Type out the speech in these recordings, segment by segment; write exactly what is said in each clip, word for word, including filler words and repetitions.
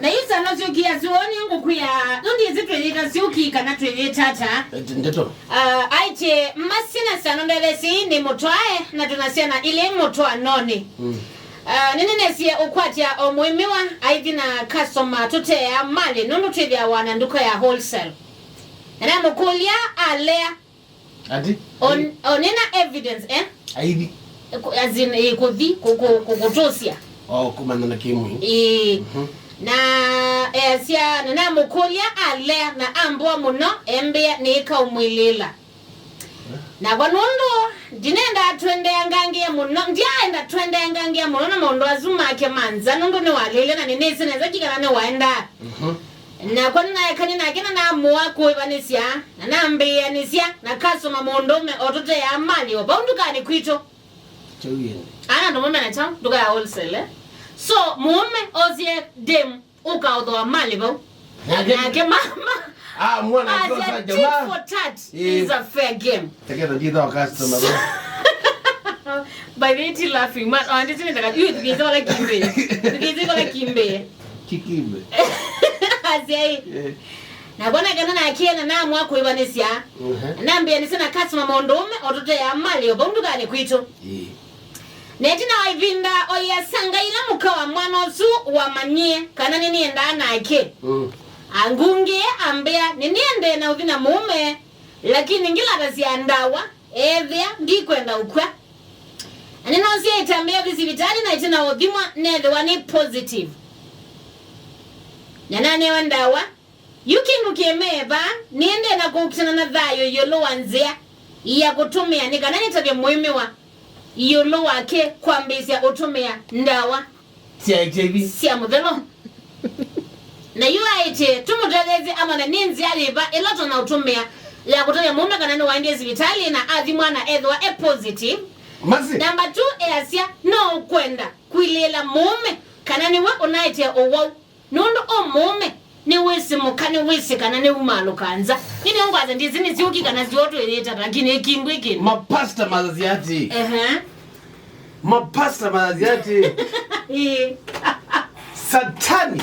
Na yu sano syũkia syũoni ngũkwĩa, yu ndiĩsĩ twĩyĩta syũki kana twĩyĩta ata. Eti ndeto. Ah, aitye, masina sano ndethesi nĩ mũtwae, na tuna syana ilĩ mũtwaanonĩ. Mm. Ah, nĩnĩnesie ũkwatya o mũĩmĩwa aithi na customer tũteea malĩ, nũndũ twĩthĩawa na nduka ya wholesale. Na namũkũlya alea. Ati? On, onena evidence, eh? Aithi. Ku-, as in, eh, kũthi, ku-, ku-, ku-, kũtũsya. Oh, kũmanyana kĩmwĩĩ. Ĩĩ. Mhm. Na easya, na namũkũlya alea, na ambũa mũno, embĩa nĩĩkaũmwĩlĩĩla. Nakwa nũndũ ndinendaa twendeangangĩe mũno, ndyaenda twendeangangĩe mũno na maũndũ asu make ma nza, nũndũ nĩwalĩlye na nĩnĩsĩ nesa ki kana nĩwaendaa. Mhm. Nakwa nĩnaekanie nake na namũa kũĩvanĩsya, na nambĩĩanĩsya na customer mũndũũme o tũteaa malĩ o vau ndukanĩ kwitũ. Kyaũ ĩndĩ? Ana andũ mũme na kyaũ, nduka ya wholesale, eh? So, mũũme osie dem ũkaũthooa malĩ vau. Nake? Nake mama. Ah, mwana asya, akĩosa tit jamaa. For tat. Eh. Is a fair game. Teketha nditha wa customer. By the way, ti laughing, man. Oh, nditini ndaka, yu, tukizora kimbe. Tukizora kimbe. Kikimbe. Asya, eh. Eh. Na bona kana na kiena na mwa kuivanisya. Mhm. Nambĩanĩsya na customer mũndũũme o tũteaa malĩ o vau ndukanĩ kwitũ. Eh. Na ĩtina wa ĩvinda, o ĩasanga ĩla mũka wa mwana ũsu wamanyie kana nĩnĩendaa nake, mm, angungĩe ambĩa nĩnĩendee na ũthi na mũũme, lakini ngĩlatasya ndawa, eethĩa ndikwenda ũkw'a. Na nĩnoosie ĩtambya ũthi sivitalĩ, na ĩtina wa ũthimwa, neethĩwa nĩ positive. Na nanewa ndawa. Yu kĩndũ kĩmee vaa, nĩendee na kũkitana na thayũ ĩũlũ wa nzĩa ya kũtũmĩa nĩ kana nĩtavye mũĩmĩwa ĩũlũ wake kwambĩĩsya ũtũmĩa ndawa sya H I V sya mũthelo. Na yu aĩtye tũmũtetheesye amanye nĩ nzĩa yĩva ĩla tũna ũtũmĩa ya kũtavya mũũme kana nĩwaendie sivitalĩ na athimwa na ethĩwa e positive. Masi. Namba two, easya no ũkwenda kwilĩĩla mũũme kana nĩwe ũnaetie ũwau. Nũndũ o mũũme nĩwĩsĩ mũka nĩwĩsĩ kana nĩumaalũka nza. Nĩnĩo ngwasya ndiĩsĩ nĩ syũki kana syoo twĩyĩta, lakini ĩkingwĩ kĩndũ. Mapasta mathasya atĩĩ. Ehe. Mapasta mathasya atĩĩ. Ĩĩ. Satani.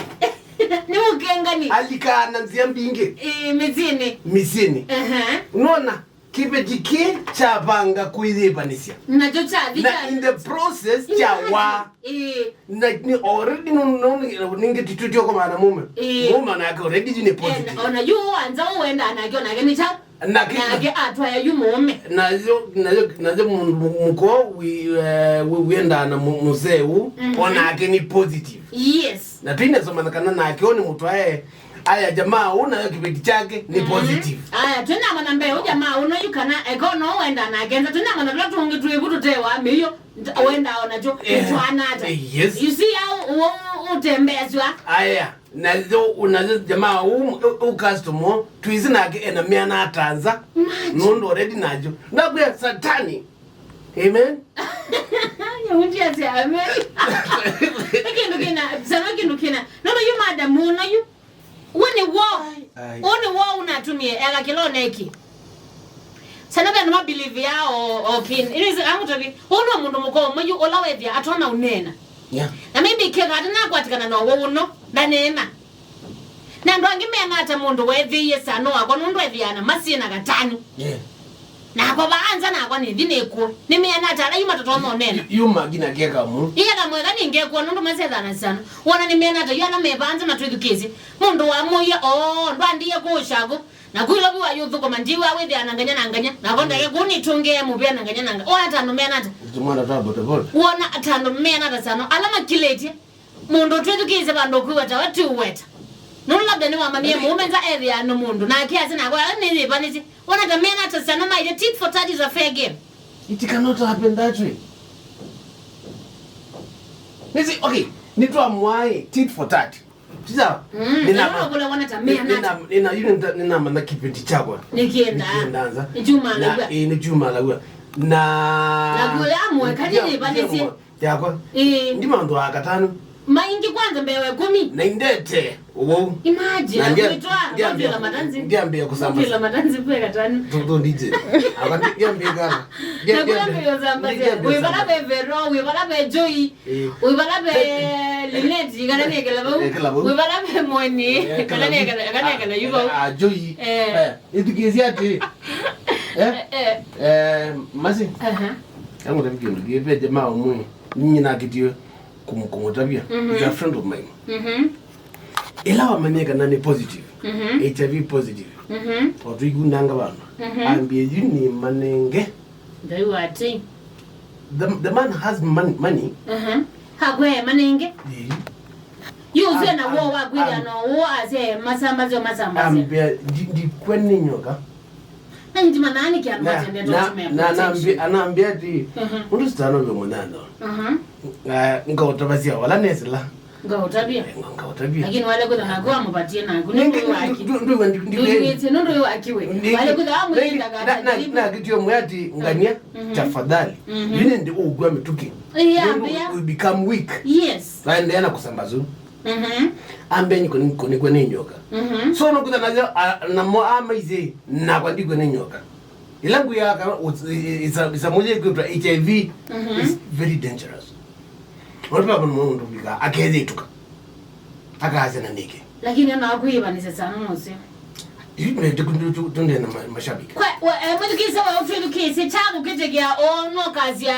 Nĩ mũkengani. Alikaa na nzĩa mbingĩ. Ĩĩ, mĩsyĩnĩ. Mĩsyĩnĩ. Ehe. Nona? Kĩveti kĩĩ kyavanga kwĩyĩvanĩsya. Nakyo kyathi na kya- in the process kya wa. Ĩĩ. Na nĩ already no, no, ningĩ titutio kwa mwana mume. Ĩĩ. Mume nake already yu nĩ positive. Eh, ona yu anza uenda nake, onake nĩ kyaũ? Nake atwaya yu mũũme. Nayo, nayo, nayo mu-, mu-, mũko wi-, eh, wi-, wiendaa na mu-, mũsee ũ, mhm, onake nĩ positive. Yes. Na twinasomana kana nake ũũ nĩ mũtwae, aya jamaa ũũ nayo kĩveti kyake nĩ, mhm, positive. Aya, twinamanya mbee ũũ jamaa ũũ no yu kana eko no wenda nake nza, twinamanya tũla tũngĩ twĩ vu tũtewa mĩio, nta-, wenda o nakyo, eh, twana ata. Eh, yes. You see how ũũ ũtembeaswa? Aya, nayo, nayo jamaa ũũ, ũũ customer, twĩsĩ nake ena mĩana atanza. Imagine. Nũndũ already nayo. Nakwĩa satani. Amen. Nyamuti asya amen. Nĩ kĩndũ kĩna, sana kĩndũ kĩna. Nono yu madam ũno yu. Ũũ nĩ woo. Ai. Ũũ nĩ woo ũnatumie eka kĩla oneki. Sana ve numa believe ya o, o kin. Ini zi amu tabi. Ũũ nĩ mũndũ mũko ũmwe yu ũla wethĩa atona ũneena. Yeah. Na maybe keka atanakwatĩkana na ũwau ũno, ndaneena. Na andũ angĩ meana ata mũndũ weethĩie sano wakwa nũndũ ethĩaa na masyĩ na katanu? Yeah. Nakwa vaanza nakwa nĩthi nĩkw'o. Nĩmeana ata ala yu matatonya ũneena? Yu mangĩ na keka mu. Iya kamweka nĩngekwa nũndũ masyethaa na sano. Wona nĩmeana ata yu ala me vaanza matwĩthukĩĩsye? Mũndũ wamũie, oo, ndwandiie kũũshaku. Na kwĩlovi wa yũthũkũma ndiwa wĩthĩa na nganya na nganya. Nakwa ndeke kũu nĩtũngĩe mũvea na nganya na nganya. Wona ta andũ meana ata? Tũmwana twa bodaboda. Wona ta andũ meana ata sano. Ala makilĩtye. Mũndũ ũtwĩthukĩĩsye vandũ ũkwĩweta we ti ũweta. Nũndũ labda nĩwamanyie mũũme nza ethĩa nĩ mũndũ, nake asĩ nakwa ala nĩyĩvanĩsye. Wona ta mena ta syana maĩtye tit for tat is a fair game. It cannot happen that way. Nĩsĩ, okay, nĩtwamwaĩ tit for tat. Ti sawa? Mm, nĩnama-, nĩnakũla wona ta mena nĩna-, nĩna-, yu nĩnda-, nĩnamanya kĩveti kyakwa. Nĩkĩenda. Nĩkĩenda nza. Nĩkyumalaw'a. Na, ĩĩ, nĩkyumalaw'a. Na, na kuya amwe, kali nĩvanĩsye. Yakwa. Ĩĩ. Ndi maũndũ wa katano. Maingĩ kwanza mbee wa ĩkũmi. Na indete ũwau. Imagine, na ndia-, kwĩtwa, ndiambia, kwĩtwĩla matanzi. Ndiambia kusamba. Kwĩtwĩla matanzi mbee katano. Tu, tu, D J. Aba ndi-, ndiambia kana. Ndia-, na ndiambia, kuya mbee usamba. Ndiambia wĩ vala usamba. Ve Vero, wĩ vala ve Joy, ĩĩ, wĩ vala ve Neti, kana nekela vau. Nekela vau. Wĩ vala ve mweni, kana nekela, kana nekela yu vau. Ah, Joy. Eh. Eh, ithukĩĩsya atĩ. Eh? Eh, eh. Eh, Masi. Aha. Angũtavya kĩndũ kĩĩ, ve jamaa ũmwe. Ninyi nakĩtie kũmũ-, kũmũtavya. Mhm. He's a friend of mine. Mhm. Ĩla wamanyie kana nĩ positive. Mhm. H I V positive. Mhm. O tũikundanga vandũ. Mhm. Ambie yu nĩ manenge. Ngai wa atĩ. The, the man has mon-, money. Aha. Hakwea manenge. Ĩĩ. Yu ũsio na woo wa kwĩthĩa no woo asya masambasyo masambasya. Ambia, ndi-, ndikw'a nĩ nyoka. Na nyi ndimanaa nĩ kĩandũ matendete ũtumĩa. Na anambia, anambia atĩ, mhm, ũndũ sitano ve mũnyanya. Aha. Ngaũtavasya wala nesĩla. Ngaũtavya. Nga-, ngaũtavya. Lakini wale kwĩtha naku amũpatie naku. Nĩ ndũĩ waki. Ndũ-, ndũ-, ndũ-, ndũ-, ndũĩw'ĩtye nũndũ wĩ waki we. Wale kwĩtha amwĩtĩndaga na, na, na, na kĩtio mwati ngania, mhm, tafadhali. Mhm. Yu nĩ ndĩ ũkw'a mĩtũkĩ. Ĩĩ, ambĩa. Nũndũ we become weak. Yes. Naendeea na kũsambazu. Mhm. Ambe niko, niko, niko nĩ nyoka. Mhm. So, no kwĩtha nayo, a, namo amaisye, nakwa ndiko nĩ nyoka. Ila nguyaka, isa, isa moja ikwĩtwa H I V, mhm, is very dangerous. Watu wa mwana mwana ndubika, akeze ituka. Akaze na nike. Lakini ona wakuivanisya sana no sio. Yu tunde, tunde, tunde na ma-, mashabiki. Kwa, wa, eh, mwetukise wa utwilukise, chabu kitegia, o no kazia.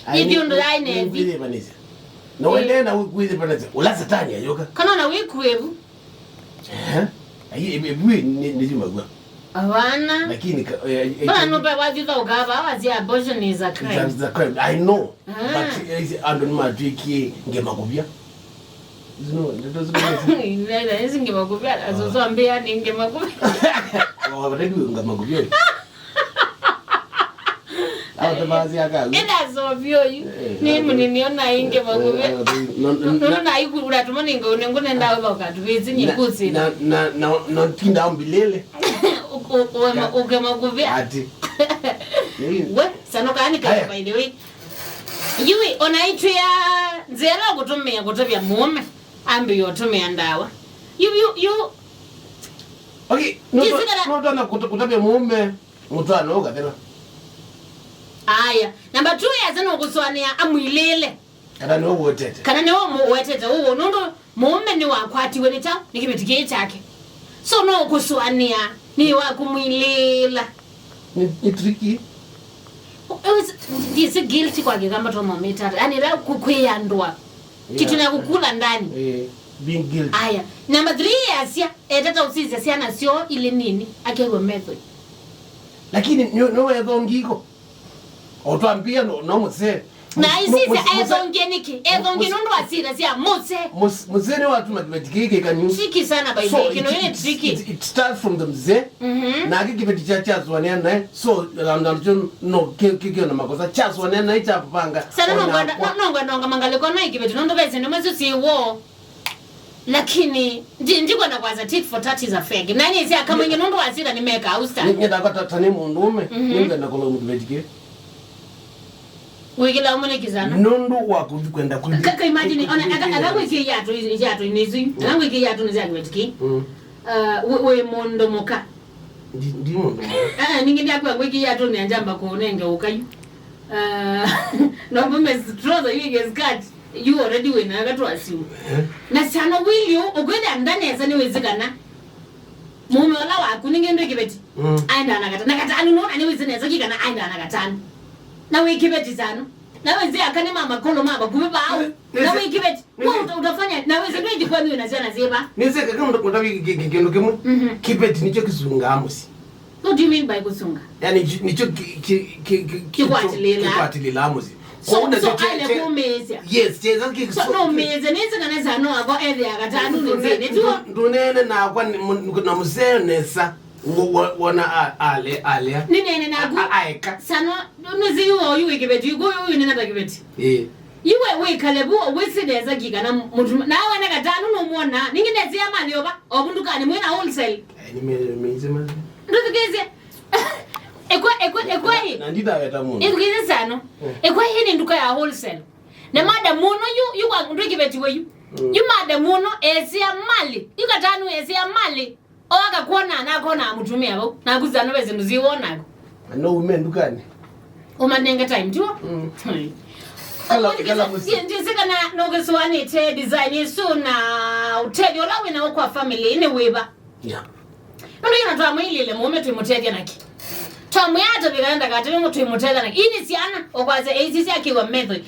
Ai, ithio ndo yaine. Kuivanisya. Na wende na kuivanisya. Ula satani ayoka. Kana na wikuevu. Eh? Ai, ebu, ebu, ni, ni jumagua. Abana. Lakini ka-, eh, eh, bana no pe wathi tha ukaba, wazi abortion is a crime. It's a, it's a crime. I know. Ah. But, eh, andũ nĩmatwĩkie ngemakũvya. Zino, ndeto zino. Nenda, isi ngemakũvya, azozo ambia ni ngemakũvya. Oh, but I do ngemakũvya. Au te basi akagu. Enda zovyo yu. Eh, ni munini ona inge makũvya. Eh, no, no, no, no, na iku uratuma ningo, ningo nenda weba ukatuvezi ni kusi. Na, na, na, na, no tinda umbilele. Uke makũvya. Ati. We, sano kani ka, by the way. Yui, ona itwĩa nzĩa ĩla ũkũtũmĩa kũtavya mũũme, ambĩĩa ũtũmĩa ndawa. Yu, yu, yu. Okay, no, ndĩsĩ kana no twana kũtavya mũũme, mũtwaano ũkathela. Aya, namba two yasya no kũsũanĩa amwilĩĩle. Kana nĩwe ũwetete. Kana nĩwe ũmũwetete ũũ, nũndũ mũũme nĩwakwatiwe nĩ kyaũ? Nĩ kĩveti kĩĩ kyake. So no kũsũanĩa nĩ wa kũmwilĩĩla. Nĩ, nĩ tricky. Ndĩsĩ guilty kwa Kĩkamba tũmomĩta ata. Yaani, ĩla kũ-, kwĩyandũa. Yeah. Kitu na kukula ndani. Eh, being guilty. Aya. Namba three yasya, etata ũsisya syana syoo ilĩ nini, akew'a methoi. Lakini nĩ, nĩ wethongiko. Otwambia no, no mũsee. Na isisya ethongie nĩkĩ? Ethongie nũndũ wa sira sya mũsee. Mũsee nĩ watuma kĩveti kĩĩ kĩkanyu. Tricky sana, by the way, kĩno nĩ tricky. It, it starts from the mzee. Mhm. Na kĩ kĩveti kya kyasũanĩa nae. So, andũ no kĩ, kĩ, kĩ na makosa. Kyasũanĩa nae kyapanga. Sana no ngwenda, no ngwenda onga mangalĩko na ikĩveti nũndũ ve syĩndũ mesũ syĩ woo. Lakini, ndi-, ndikwenda kwaza tit for tat is a fake. Na nĩsĩ akamwingi nũndũ wa sira nĩmekaa ũsita. Nĩ-, nĩthakwa ta, ta nĩ mũndũũme, mhm, nĩngwenda kũlaumu kĩveti kĩĩ. Wĩkĩla ũmwe nĩ kĩsana. Nũndũ wa kũthi kwenda kũthi. Ka, ka imagine, ona, aka, aka ngwĩkĩe iatũ, iatũ inĩ isu. Mm. Aka ngwĩkĩe iatũ nĩ sya kĩveti kĩĩ. Mm. Uh, wĩ, wĩ mũndũ mũka. Ndi, ndi mũndũ mũka. Eh, ningĩ ndiakwĩa ngwĩkĩe iatũ nĩ anjamba kũnenge ũkayu. Uh, no mbume trouser yu ĩkĩ skirt. You already wĩna gatũ assume. Eh? Na syana wili ũ, ũkwĩthĩa ndanesa nĩwĩsĩ kana mũũme ũla waku nĩ ngendo kĩveti. Mm. Aendaa na katano. Na katano nũna nĩwĩsĩ nesa ki kana aendaa na katano. Na wĩ kĩveti tano. Na wĩsĩ aka nĩ ma makolo ma vakuvĩ vau. Na wĩ kĩveti. Nĩsĩ-, nĩsĩ-, we uta-, utafanya, na wĩsĩ ndwĩthi kwanyu wĩna syana syĩva. Nĩsĩ kaka mũndũ kũtavya kĩ-, kĩ-, kĩndũ kĩmwe. Mhm. Kĩveti nĩkyo kĩsungaa mũsyĩ. What do you mean by kũsunga? Yani, nĩ-, nĩkyo ki-, ki-, ki-, ki-, kĩkwatĩlĩĩlaa. Kĩkwatĩlĩĩlaa mũsyĩ. So, so aile kũmĩĩsya. Yes, kyesa kĩ-, so, so, no ũmĩĩsya, nĩsĩ kana sano wako ethĩa katanu nĩ nthĩnĩ, tuo? Ndũneene nakwa na mũseo nesa. Wo-, wo-, wona a-, ale-, alea. Nĩneene naku. A-, a-, aeka. Sano, nĩsĩ yu oyu wĩ kĩveti, yu, yu, yu nĩnata kĩveti. Ĩĩ. Iwe wĩkale vu, wĩsĩ nesa ki kana mũtuma. Na wene katanu nũmwona, ningĩ nesĩa mali ova, ovu ndukanĩ mwĩna wholesale. Ai, nĩ me-, meisema. Ndũthukĩĩsye. Ĩkwe, ĩkwe, ĩkwe ĩ. Na, na nditaweta mũno. Ĩthukĩĩsye sano. Eh. Ĩkwe ĩ nĩ nduka ya wholesale. Na madam ũno yu, yu kwa ndwĩ kĩveti we yu. Mm. Yu madam ũno esĩa mali. Yu katanu esĩa mali. O akakwona, na akonaa mũtumĩa vau. Naku sano ve syĩndũ syĩ woo naku. Na no ume ndukanĩ. Ũmanenge time, tiwo? Mm. Kala, kala mũsyĩ. Ndyĩsĩ kana nũkĩsũanĩte design ĩsu na ũtethyo ũla wĩnawo kwa family nĩ wĩva. Yeah. Nũndũ ĩna twamwĩlile mũũme twĩmũtethya naki. Twamwĩa atavika ndakatĩve twĩmũtethya naki. Ii nĩ syana, ũkwasya ĩisi syakĩwa methoi.